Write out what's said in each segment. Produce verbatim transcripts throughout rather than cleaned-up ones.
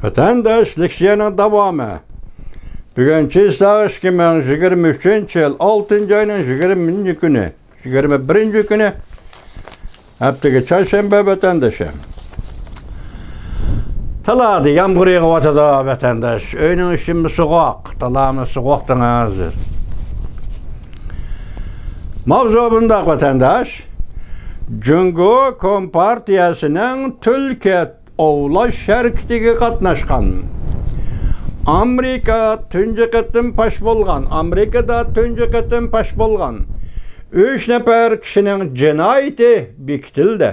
ۋەتەنداش، لېكسىيەنىڭ داۋامى. بۈگۈن چېسلاغ ئىككى مىڭ يىگىرمە ئۈچىنچى يىل ئالتىنچى ئاينىڭ يىگىرمىنچى كۈنى، يىگىرمە بىرىنچى كۈنى. ھەپتىگە چارشەنبە، ۋەتەندىشىم. تالادا يامغۇر يېغىۋاتىدۇ، ۋەتەنداش. ئۆينىڭ ئىچىمۇ سوغۇق، تالامۇ سوغۇق دەڭ ھازىر. ماۋزۇ بۇنداق، ۋەتەنداش. جۇڭگو كومپارتىيەسىنىڭ تۈلكە ئوۋلاش ھەرىكىتىگە قاتناشقان، ئامېرىكا تۇنجى قېتىم پاش بولغان، ئامېرىكىدا تۇنجى قېتىم پاش بولغان ئۈچ نەپەر كىشىنىڭ جىنايىتى بېكىتىلدى.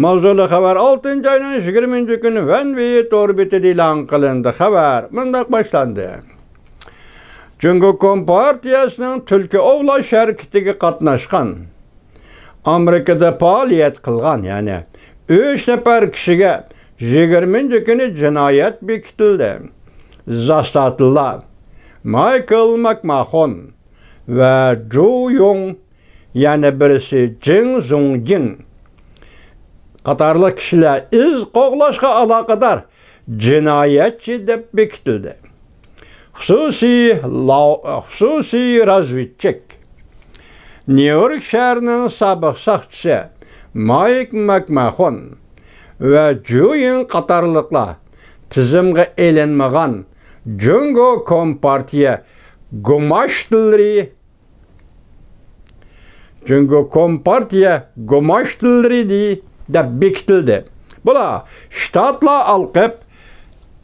ماۋزۇلۇق خەۋەر ئالتىنچى ئاينىڭ يىگىرمىنچى كۈنى ۋەنۋېي تور بېتىدە ئېلان قىلىندى. خەۋەر مۇنداق باشلاندى. جۇڭگو كومپارتىيەسىنىڭ تۈلكە ئوۋلاش ھەرىكىتىگە قاتناشقان، ئامېرىكىدا پائالىيەت قىلغان، يەنى ئۈچ نەپەر كىشىگە يىگىرمىنچى كۈنى جىنايەت بېكىتىلدى. زاستاتىلار مايكل ماكماخون ۋە جۇ يۇڭ، يەنە بىرسى جىڭ زۇڭيىن قاتارلىق كىشىلەر ئىز قوغلاشقا ئالاقىدار جىنايەتچى دەپ بېكىتىلدى. خۇسۇسىي لاۋ-، خۇسۇسىي رازۋېدچىك، نيۇ يورك شەھىرىنىڭ سابىق ساقچىسى مايك ماكماخون ۋە جۇيىن قاتارلىقلار تىزىمغا ئېلىنمىغان جۇڭگو كومپارتىيە گۇماشتىلىرى جۇڭگو كومپارتىيە گۇماشتىلىرى دەپ بېكىتىلدى. بۇلار شتاتلار ئالقىپ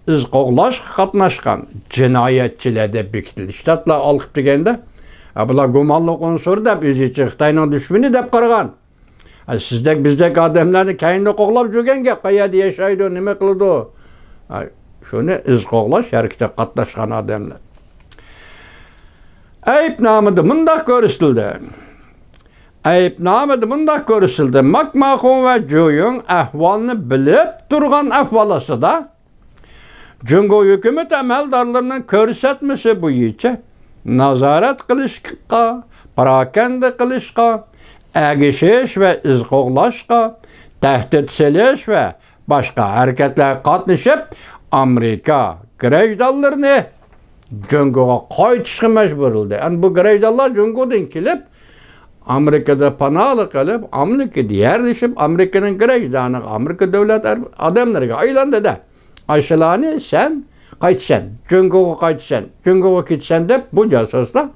ئىز قوغلاشقا قاتناشقان جىنايەتچىلەر دەپ بېكىتىلدى. شتاتلار ئالقىپ دېگەندە، ھە، بۇلار گۇمانلىق ئۇنسۇر دەپ، ئۆزىچە خىتاينىڭ دۈشمىنى دەپ قارىغان. ھە، سىزدەك، بىزدەك ئادەملەرنى كەينىدە قوغلاپ يۈرگەن گەپ، قەيەردە ياشايدۇ، نېمە قىلىدۇ؟ ھە، شۇنى ئىز قوغلاش ھەرىكىتىگە قاتناشقان ئادەملەر. ئەيىبنامىدا مۇنداق كۆرسىتىلدى. ئەيىبنامىدا مۇنداق كۆرسىتىلدى، ماكماخون ۋە جۇيۇڭ ئەھۋالنى بىلىپ تۇرغان ئەھۋال ئاستىدا، جۇڭگو ھۆكۈمىتى ئەمەلدارلىرىنىڭ كۆرسەتمىسى بويىچە نازارەت قىلىشقا، پاراكەندە قىلىشقا، ئەگىشىش ۋە ئىز قوغلاشقا، تەھدىت سېلىش ۋە باشقا ھەرىكەتلەرگە قاتنىشىپ، ئامېرىكا گىرەجدانلىرىنى جۇڭگوغا قايتىشقا مەجبۇرلىدى. ئەنە بۇ گىرەجدانلار جۇڭگودىن كېلىپ، ئامېرىكىدا پاناھلىق ئېلىپ، ئامېرىكىدا يەرلىشىپ، ئامېرىكىنىڭ گىرەجدانىغا، ئامېرىكا دۆلەت ئەر-، ئادەملىرىگە ئايلاندى-دە. ئاشۇلارنى سەن قايتىسەن، جۇڭگوغا قايتىسەن، جۇڭگوغا كېتىسەن دەپ بۇ جاسۇسلار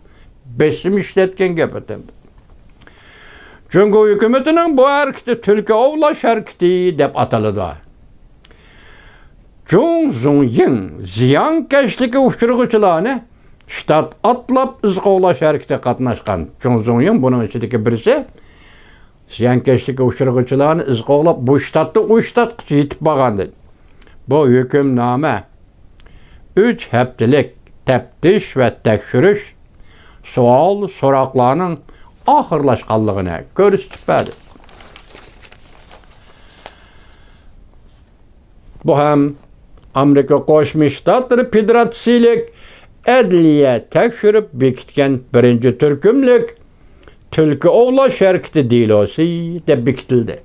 بېسىم ئىشلەتكەن گەپ ئەتەمدى. جۇڭگو ھۆكۈمىتىنىڭ بۇ ھەرىكىتى تۈلكە ئوۋلاش ھەرىكىتى دەپ ئاتىلىدۇ. جۇڭ زۇڭيىڭ زىيانكەشلىككە ئۇچرىغۇچىلارنى شتات ئاتلاپ ئىز قوغلاش ھەرىكىتىگە قاتناشقان. جۇڭ زۇڭيىڭ بۇنىڭ ئىچىدىكى بىرسى. زىيانكەشلىككە ئۇچرىغۇچىلارنى ئىز قوغلاپ، بۇ شتاتتىن ئۇ شتاتقىچە يېتىپ بارغانىدى. بۇ ھۆكۈمنامە ئۈچ ھەپتىلىك تەپتىش ۋە تەكشۈرۈش، سوئال-سوراقلارنىڭ ئاخىرلاشقانلىقىنى كۆرسىتىپ بەردى. بۇ ھەم ئامېرىكا قوشما شتاتلىرى فېدېراتسىيىلىك ئەدلىيە تەكشۈرۈپ بېكىتكەن بىرىنچى تۈركۈملۈك تۈلكە ئوۋلاش ھەرىكىتى دېلوسى دەپ بېكىتىلدى.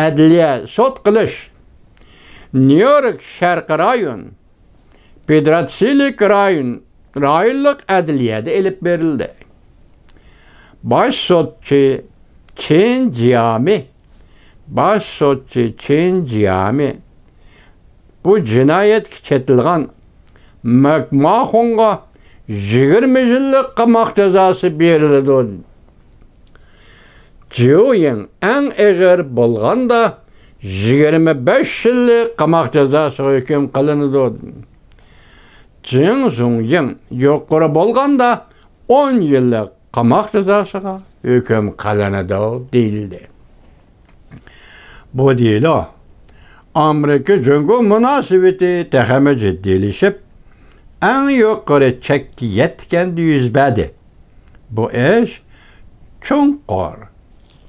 ئەدلىيە سوت قىلىش نيۇ يورك شەرقىي رايون، فېدېراتسىيىلىك رايون، رايونلۇق ئەدلىيەدە ئېلىپ بېرىلدى. باش سوتچى چېن جيامى، باش سوتچى چېن جيامى بۇ جىنايەتكە چېتىلغان ماكماخونغا يىگىرمە يىللىق قاماق جازاسى بېرىلىدۇ. جيۇيىڭ ئەڭ ئېغىر بولغاندا يىگىرمە بەش يىللىق قاماق جازاسىغا ھۆكۈم قىلىنىدۇ. جىڭ زۇڭيىڭ يۇقىرى بولغاندا ئون يىللىق قاماق جازاسىغا ھۆكۈم قىلىنىدۇ دېيىلدى. بۇ دېلو ئامېرىكا جۇڭگو مۇناسىۋىتى تېخىمۇ جىددىيلىشىپ، ئەڭ يۇقىرى چەككە يەتكەندە يۈز بەردى. بۇ ئىش چوڭقۇر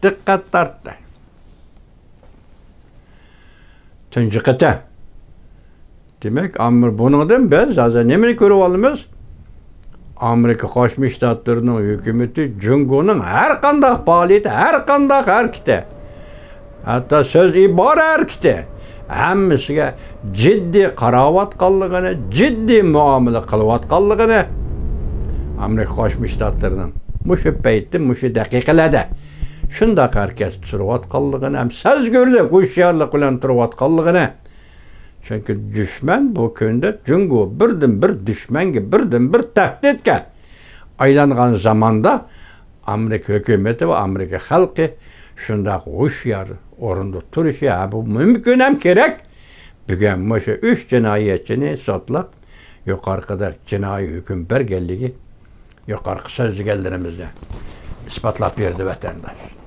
دىققەت تارتتى. تۇنجى قېتىم. دېمەك، ئامېر-، بۇنىڭدىن بىز ھازىر نېمىنى كۆرۈۋالىمىز؟ ئامېرىكا قوشما شتاتلىرىنىڭ ھۆكۈمىتى جۇڭگونىڭ ھەر قانداق پائالىيىتى، ھەر قانداق ھەرىكىتى، ھەتتا سۆز ئىبارە ھەرىكىتى، ھەممىسىگە جىددىي قاراۋاتقانلىقىنى، جىددىي مۇئامىلە قىلىۋاتقانلىقىنى ئامېرىكا قوشما شتاتلىرىنىڭ مۇشۇ پەيتتە، مۇشۇ دەقىقىلەردە شۇنداق ھەرىكەتتە تۇرۇۋاتقانلىقىنى ھەم سەزگۈرلۈك، ھوشيارلىق بىلەن تۇرۇۋاتقانلىقىنى. چۈنكى دۈشمەن بۇ كۈندە جۇڭگو بىردىن بىر دۈشمەنگە، بىردىن بىر تەھدىتكە ئايلانغان زاماندا ئامېرىكا ھۆكۈمىتى ۋە ئامېرىكا خەلقى شۇنداق ھوشيار ئورۇندا تۇرۇشى، ھە، بۇ مۇمكىن ھەم كېرەك. بۈگۈن مۇشۇ ئۈچ جىنايەتچىنى سوتلاپ، يۇقىرىقىدەك جىنايى ھۆكۈم بەرگەنلىكى يۇقىرىقى سۆزلىگەنلىرىمىزنى ئىسپاتلاپ بەردى، ۋەتەنداش.